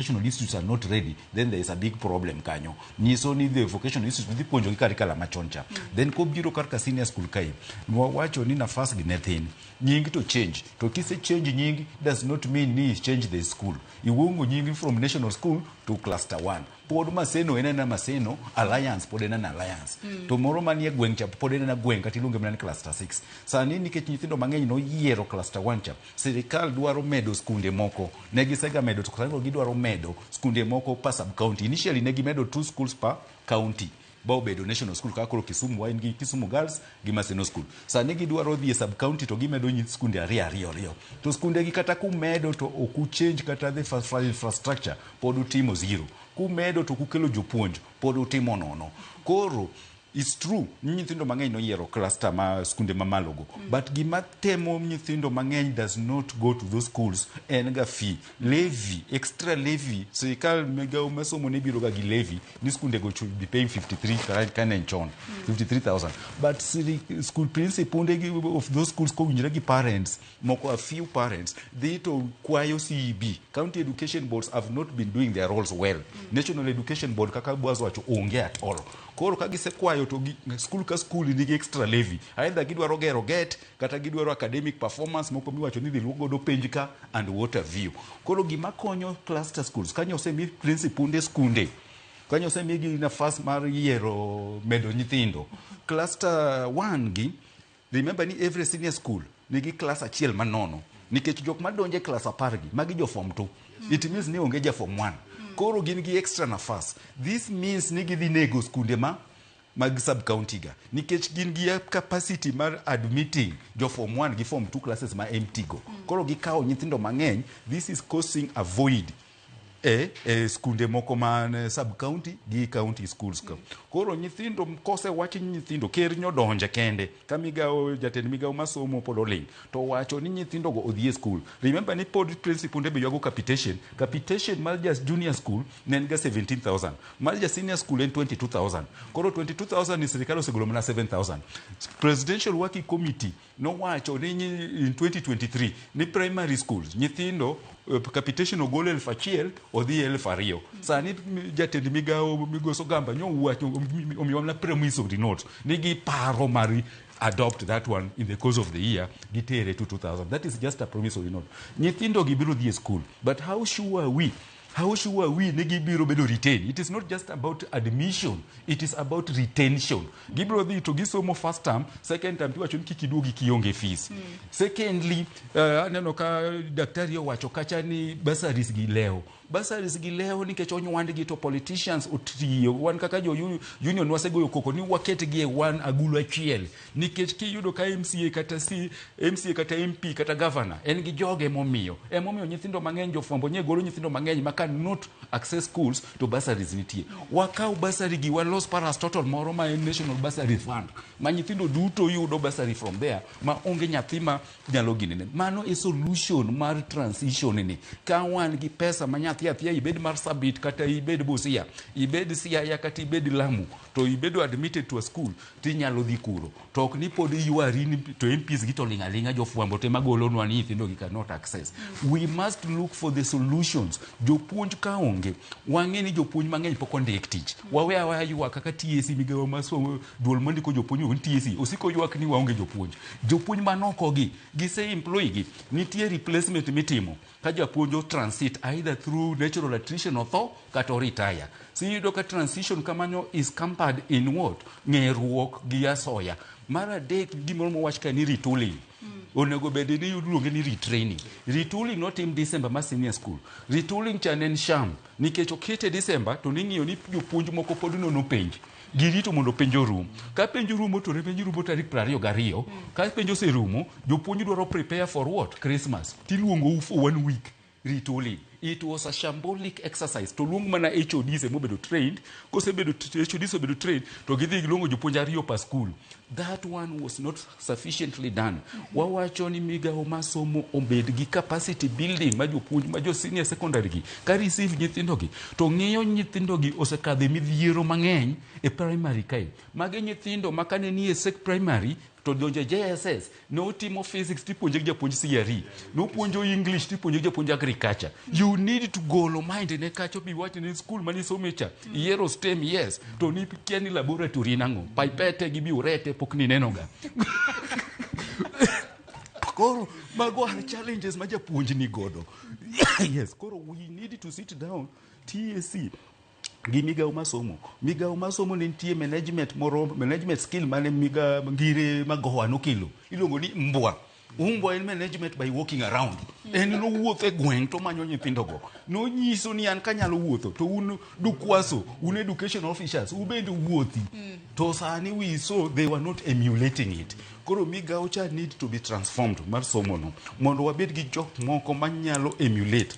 Vocational institutes are not ready, then there is a big problem kanyo. Nyiso ni the vocational institutes dhi puonjogi curriculum machon cha. Then kobiro kar ka senior school kae, nwawacho ni nafas gi ne thin. Nying to change. To kise change nying does not mean ni change the school. Iwuongo nying from national school to cluster 1. Pod Maseno en ena Maseno, Alliance pod en ena Alliance. To moro manie gweng' cha pod en ena gweng' kata iluonge mana ni cluster 6. Sani nikech nyithindo mang'eny noyiero cluster 1 cha, sirikal dwaro medo skunde moko. Ne gisega medo to sani gidwaro medo skunde moko per sub county. Initially ne gimedo 2 schools per county. Ba obedo national school kaka koro Kisumu wan gi Kisumu Girls gi Maseno School. Sani gidwaro dhi e sub county to gimedo skunde ariyo ariyo ariyo. To skunde gi kata kumedo to ok uchange kata the infrastructure pod utimo zero. Kumedo to kukelo jopuonj pod utimo nono. Koro it's true ni nyithindo mang'eny noyiero cluster ma skunde mamalo go. But gima temo nyithindo mang'eny does not go to those schools en ga fee. Levy, extra levy, sirikal migawo mar somo ne biro ga gi levy ni skunde go should be paying 53 ka ne en chon, 53,000. But school principal of those schools kowinjore gi parents, moko a few parents, dhi to kwayo CEB. County education boards have not been doing their roles well. National Education Board kaka Boaz wacho onge at all. Koro ka gisekwayo to school ka school nigi extra levy. Either gidwaro gero gate kata gidwaro academic performance moko miwacho ni dhi luok godo penj ka and what have you. Koro gima konyo cluster schools kanyo osemi principunde skunde kanyo osemigi nafas mar yiero medo nyithindo. Cluster 1 gi, remember ni every senior school nigi class achiel manono nikech jok madonjo e class 10 gi magi jo form 2. It means ni onge ja form 1. Koro gin gi extra nafas. This means ni gidhi nego skunde ma mag sub county ga nikech gin gi capacity mar admitting jo form 1 gi form 2 classes ma empty go. Koro gikawo nyithindo mang'eny. This is causing a void e skunde moko man sub county gi county schools ka. Koro nyithindo kosewach ni nyithindo ker nyodonje kende ka migawo jatend migawo masomo pod oling to wacho ni nyithindo go odhi e school. Remember ni pod principal be ywago capitation. Capitation mar just junior school ne en ga 17,000. Mar ja senior school en 22,000. Koro 22,000 ni sirikal osegolo mana 7,000. Presidential Working Committee nowacho ni in 2023 ni primary schools nyithindo capitation ogol 1,000 odhi 2,000. Sani jatend migawo migoso Gamba nyowacho omiwa mana promissory note ni giparo mar adopt that one in the course of the year gitere to 2000. That is just a promissory note. Nyithindo gi biro dhi e school, but how sure are we? How sure are we ni gibiro bedo retain? It is not just about admission, it is about retention. Gibiro dhi to gisomo first term, second term tiwacho ni kik iduogi kionge fees. Secondly, aneno ka daktari owacho kacha ni bursaries gi lewo. Bursaries gi lewo nikech onywandgi to politicians otiyo. Wan kaka jo union wasegoyo koko ni waketgi e wan agulu achiel. Nikech kiyudo ka MCA kata C, MCA kata MP kata governor en gi joge emomiyo. Emomiyo nyithindo mang'eny jofwambo nye golo nyithindo mang'eny ma cannot access schools to bursaries nitie. Wakaw bursary gi walos parastatal moro ma en National Bursary Fund ma nyithindo duto yudo bursary from there ma onge nyathi ma nyalo ginene. Mano e solution mar transition ni. Ka wan gi pesa ma nyathi athia ibed Marsabit kata ibed Busia, ibed Siaya kata ibed Lamu to ibedo admitted to a school tinyalo dhi kuro. To ok ni pod ywari ni to MPs gi to ling' aling'a jofwambo te magolonwa ni nyithindo gi cannot access. We must look for the solutions. Jopuonj ka onge, wang'e ni jopuonj mang'eny pok ondik tich. Wawe aweya ywak kaka TSC migawo mar somo duol mandiko jopuonj iluongo ni TSC osiko ywak ni waonge jopuonj. Jopuonj manoko gi gise employ gi nitie replacement mitimo ka japuonj o transit either through natural attrition otho kata o retire. So iyudo ka transition kamano is hampered in what? Ng'eruok gi asoya. Mar adek gimoro mowach ka ni retooling. Onego bed ni iluonge ni retraining. Retooling notim December mar senior school. Retooling cha ne en sham nikech okete December to ning'iyo ni jopuonj moko pod nono penj. Girito mondo penj orum. Ka penj orumo to penj rumo tarik 22. Ka penj oserumo, jopuonj dwaro prepare for what? Christmas. Tiluongou for 1 week retooling. It was a shambolic exercise. To luong mana HODs emobedo trained. Kosebedo HODs obedo trained, to gidhi giluongo jopuonj ariyo per school. That one was not sufficiently done. Wawacho ni migawo mar somo obed gi capacity building ma jopuonj ma jo senior secondary gi ka receive nyithindo gi to ng'iyo nyithindo gi osekadho e midhiero mang'eny e primary kae. Magi nyithindo ma kane nie sek primary To donjo e JSS, notimo physics tipuonje gi japuonj CRE, nopuonjo English tipuonje gi japuonj agriculture. You need to golo mind ne kacho biwach ni school mani some cha, iyiero STEM, yes, to ni kia ni laboratory nang'o, pipette gi burette pok nineno ga. Koro mago are challenges ma japuonj ni godo. Yes, koro we need to sit down, TSC gi migawo mar somo. Migawo mar somo ne nitie management moro, management skill mane miga ngire magowa nokelo, iluongo ni mbwa. Umbwa en management by walking around. En nowuotho e gweng' to manyo nyithindogo. Nonyiso ni an kanyalo wuotho to un dukwaso, un education officers, ubende wuothi. To sani we saw they were not emulating it. Koro migawo cha need to be transformed mar somo no mondo wabed gi jok moko manyalo emulate.